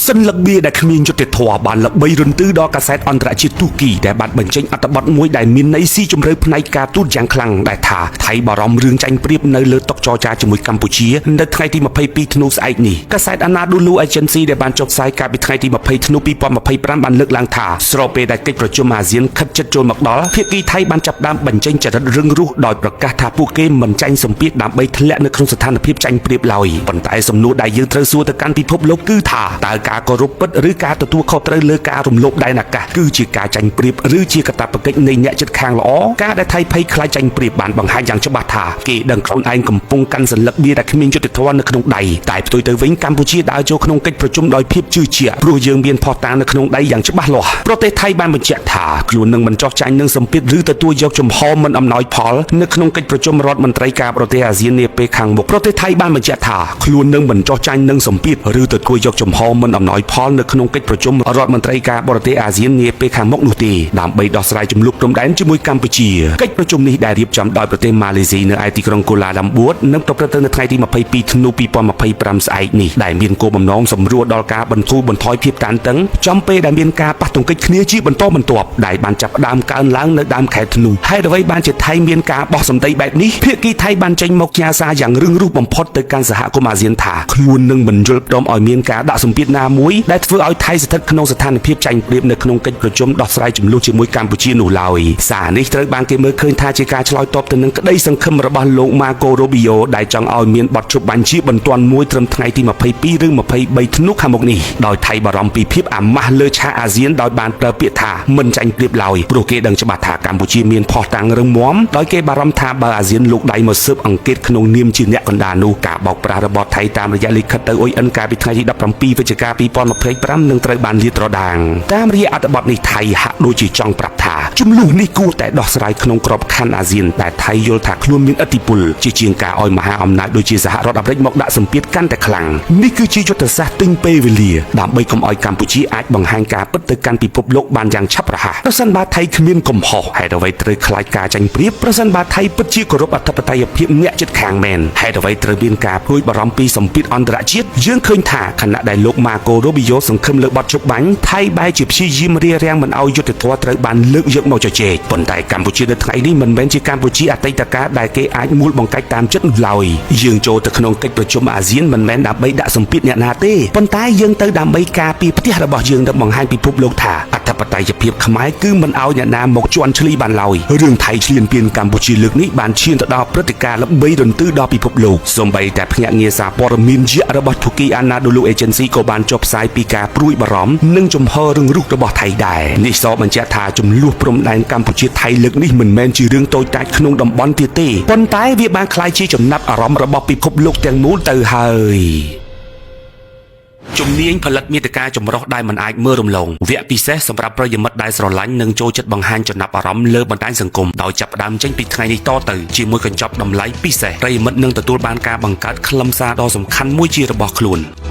សន្លឹកបៀដែលគ្មានយុត្តិធម៌បានល្បីរន្ទឺដល់កាសែតអន្តរជាតិទូគីដែលបានបញ្ចេញអត្ថបទមួយដែលមានន័យស៊ីជម្រៅផ្នែកការទូតយ៉ាងខ្លាំងដែលថាថៃបារម្ភរឿងចាញ់ប្រៀបនៅលើតុចរចាជាមួយកម្ពុជានៅថ្ងៃទី22ធ្នូស្អែកនេះកាសែត Anadolu Agency ដែលបានចុះផ្សាយកាលពីថ្ងៃទី20ធ្នូ2025បានលើកឡើងថាស្របពេលដែលកិច្ចប្រជុំអាស៊ានខិតជិតចូលមកដល់ភាគីថៃបានចាប់ផ្ដើមបញ្ចេញចរិតរឹងរូសដោយប្រកាសថាពួកគេមិនចាញ់សម្ពាធដើម្បីធ្លាក់នៅក្នុងស្ថានភាពចាញ់ប្រៀបឡើយប៉ុន្តែសំណួរដែលយើងត្រូវសួរទៅកាន់ពិភពលោកគឺថាតើការគោរពពិតឬការទទួលខុសត្រូវលើការរំលោភដែនអាកាសគឺជាការចាញ់ប្រៀបឬជាកាតព្វកិច្ចនៃអ្នកជិតខាងល្អការដែលថៃភ័យខ្លាចចាញ់ប្រៀបបានបង្ហាញយ៉ាងច្បាស់ថាគេដឹងខ្លួនឯងកំពុងកាន់សន្លឹកបៀដែលគ្មានយុត្តិធម៌នៅក្នុងដៃតែផ្ទុយទៅវិញកម្ពុជាដើរចូលក្នុងកិច្ចប្រជុំដោយភាពជឿជាក់ព្រោះយើងមានភស្តុតាងនៅក្នុងដៃយ៉ាងច្បាស់លាស់ប្រទេសថៃបានបញ្ជាក់ថាខ្លួននឹងមិនចោះចាញ់នឹងសម្ពាធឬទទួលយកជំហរមិនអំណោយផលនៅក្នុងកិច្ចប្រជុំរដ្ឋមន្ត្រីការប្រទេសអាស៊ាននាពេលខាងមុខប្រទេសថៃបានបញ្ជាក់ថាខ្លួននឹងមិនចោះចាញ់នឹងសម្ពាធឬទទួលយកជំហរមិនអំណោយផលនៅក្នុងកិច្ចប្រជុំរដ្ឋមន្ត្រីការបរទេសអាស៊ាននាពេលខាងមុខនោះទេដើម្បីដោះស្រាយជម្លោះព្រំដែនជាមួយកម្ពុជាកិច្ចប្រជុំនេះដែលរៀបចំដោយប្រទេសម៉ាឡេស៊ីនៅឯទីក្រុងកូឡាឡាំបួតនឹងប្រព្រឹត្តទៅនៅថ្ងៃទី22ធ្នូ2025ស្អែកនេះដែលមានគោលបំណងសម្រួលដល់ការបន្ធូរបន្ថយភាពតានតឹងចំពេលដែលមានការប៉ះទង្គិចគ្នាជាបន្តបន្ទាប់ដែលបានចាប់ផ្ដើមកើនឡើងនៅដើមខែធ្នូហេតុអ្វីបានជាថៃមានការបោះសម្ដីបែបនេះភាគីថៃបានចេញមកផ្ញើសារយ៉ាងរឹងរូសបំផុតទៅកាន់សហគមន៍អាស៊ានថាខ្លួននឹងមិនយល់ព្រមឲ្យមានការដាក់សម្ពាធណាមួយដែលធ្វើឲ្យថៃស្ថិតក្នុងស្ថានភាពចាញ់ប្រៀបនៅក្នុងកិច្ចប្រជុំដោះស្រាយជម្លោះជាមួយកម្ពុជានោះឡើយសារនេះត្រូវបានគេមើលឃើញថាជាការឆ្លើយតបទៅនឹងក្តីសង្ឃឹមរបស់លោកម៉ាកូរូប៊ីយ៉ូដែលចង់ឲ្យមានបទឈប់បាញ់ជាបន្ទាន់មួយត្រឹមថ្ងៃទី22ឬ23ធ្នូខាងមុខនេះដោយថៃបារម្ភពីភាពអាម៉ាស់លើឆាកអាស៊ានដោយបានប្រើពាក្យថាមិនចាញ់ប្រៀបឡើយព្រោះគេដឹងច្បាស់ថាកម្ពុជាមានភស្តុតាងរឹងមាំដោយគេបារម្ភថាបើអាស៊ានលូកដៃមកស៊ើបអង្កេតក្នុងនាមជាអ្នកកណ្ដាលនោះការបោកប្រាស់របស់ថៃតាមរយៈលិខិតទៅ UN កាលពីថ្ងៃទី17វិច្ឆិកា2025នឹងត្រូវបានលាតត្រដាងតាមរយៈអត្ថបទនេះថៃហាក់ដូចជាចង់ប្រាប់ថាជម្លោះនេះគួរតែដោះស្រាយក្នុងក្របខ័ណ្ឌអាស៊ានតែថៃយល់ថាខ្លួនមានឥទ្ធិពលជាជាងការឲ្យមហាអំណាចដូចជាសហរដ្ឋអាមេរិកមកដាក់សម្ពាធកាន់តែខ្លាំងនេះគឺជាយុទ្ធសាស្ត្រទិញពេលវេលាដើម្បីកុំឲ្យកម្ពុជាអាចបង្ហាញការពិតទៅកាន់ពិភពលោកបានយ៉ាងឆាប់រហ័សប្រសិនបើថៃគ្មានកំហុសហេតុអ្វីត្រូវខ្លាចការចាញ់ប្រៀបប្រសិនបើថៃពិតជាគោរពអធិបតេយ្យភាពអ្នកជិតខាងមែនហេតុអ្វីត្រូវមានការព្រួយបារម្ភពីសម្ពាធអន្តរជាតិយើងឃើញថាខណៈដែលលោកម៉ាកូរូប៊ីយ៉ូសង្ឃឹមលើបទជប់បាញ់ថៃបែរជាព្យាយាមរារាំងមិនឲ្យយុត្តិធម៌ត្រូវបានលើកយកមកជជែកប៉ុន្តែកម្ពុជានៅថ្ងៃនេះមិនមែនជាកម្ពុជាអតីតកាលដែលគេអាចមូលបង្កាច់តាមចិត្តនោះឡើយយើងចូលទៅក្នុងកិច្ចប្រជុំអាស៊ានមិនមែនដើម្បីដាក់សម្ពាធអ្នកណាទេប៉ុន្តែយើងទៅដើម្បីការពារផ្ទះរបស់យើងនិងបង្ហាញពិភពលោកថាអធិបតេយ្យភាពខ្មែរគឺមិនឲ្យអ្នកណាមកជន់ឈ្លីបានឡើយរឿងថៃឈ្លានពានកម្ពុជាលើកនេះបានឈានទៅដល់ព្រឹត្តិការណ៍ល្បីរន្ទឺដល់ពិភពលោកសូម្បីតែភ្នាក់ងារសារព័ត៌មានយៈរបស់ទូគី Anadolu Agency ក៏បានចុះផ្សាយពីការព្រួយបារម្ភនិងជំហររឹងរូសរបស់ថៃដែរនេះសបញ្ជាក់ថាចំនួនព្រំដែនកម្ពុជាថៃលើកនេះមិនមែនជារឿងតូចតាចក្នុងតំបន់ទៀតទេប៉ុន្តែវាបានក្លាយជាចំណាប់អារម្មណ៍របស់ពិភពលោកទាំងមូលទៅហើយជំនាញផលិតមាតិកាចម្រុះដែលមិនអាចមើលរំលងវគ្គពិសេសសម្រាប់ប្រិយមិត្តដែលស្រឡាញ់និងចូលចិត្តបង្ហាញចំណាប់អារម្មណ៍លើបណ្ដាញសង្គមដោយចាប់ផ្ដើមចេញពីថ្ងៃនេះតទៅជាមួយកញ្ចប់តម្លៃពិសេសប្រិយមិត្តនឹងទទួលបានការបង្កើតខ្លឹមសារដ៏សំខាន់មួយជារបស់ខ្លួន។